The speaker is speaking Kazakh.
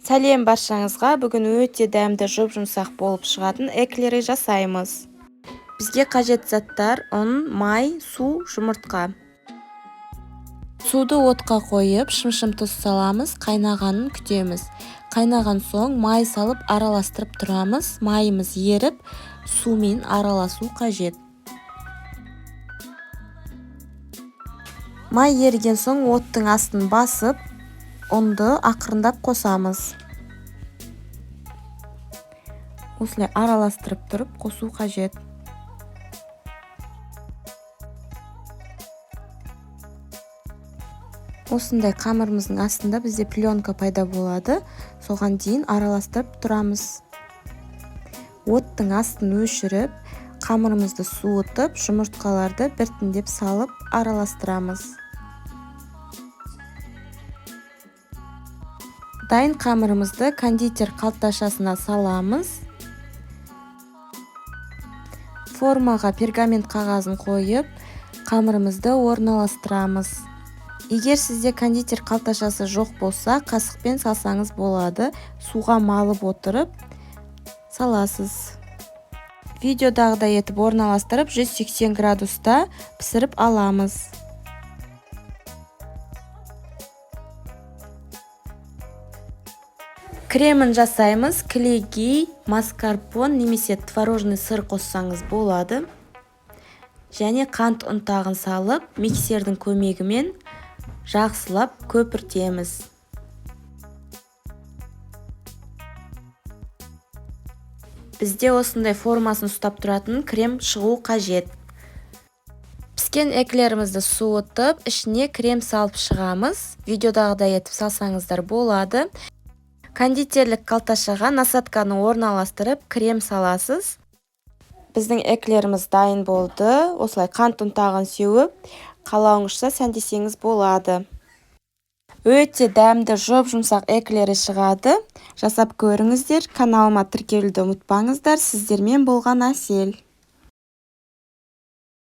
Сәлем баршаңызға! Бүгін өте дәмді жұп-жұмсақ болып шығатын эклеры жасаймыз. Бізге қажет заттар: ұн, май, су, жұмыртқа. Суды отқа қойып, шымшым тұз саламыз, қайнағанын күтеміз. Қайнаған соң май салып араластырып тұрамыз. Майымыз еріп, сумен араласу қажет. Май еріген соң оттың астын басып, ұнды ақырындап қосамыз. Осылай араластырып тұрып қосу қажет. Осындай қамырымыздың астында бізде пленка пайда болады. Соған дейін араластырып тұрамыз. Оттың астын өшіріп, қамырымызды суытып, жұмыртқаларды біртіндеп салып араластырамыз. Дайын қамырымызды кондитер қалташасына саламыз. Формаға пергамент қағазын қойып, қамырымызды орналастырамыз. Егер сізде кондитер қалташасы жоқ болса, қасықпен салсаңыз болады. Суға малып отырып саласыз. Видеодағыдай етіп орналастырып, 180 градуста пісіріп аламыз. Кремін жасаймыз. Кілегей, маскарпон немесе творожный сыр қоссаңыз болады. Және қант ұнтағын салып, миксердің көмегімен жақсылап көпіртеміз. Бізде осындай формасын ұстап тұратын крем шығу қажет. Піскен эклерімізді суытып, ішіне крем салып шығамыз. Видеодағыдай етіп салсаңыздар болады. Кондитерлік қалташаға насадканы орналастырып, крем саласыз. Біздің эклеріміз дайын болды. Осылай қант ұнтағын сеуіп, қалауыңызша сәндесеңіз болады. Өте дәмді жұп-жұмсақ эклері шығады. Жасап көріңіздер. Каналыма тіркелуді ұмытпаңыздар. Сіздермен болған Әсел.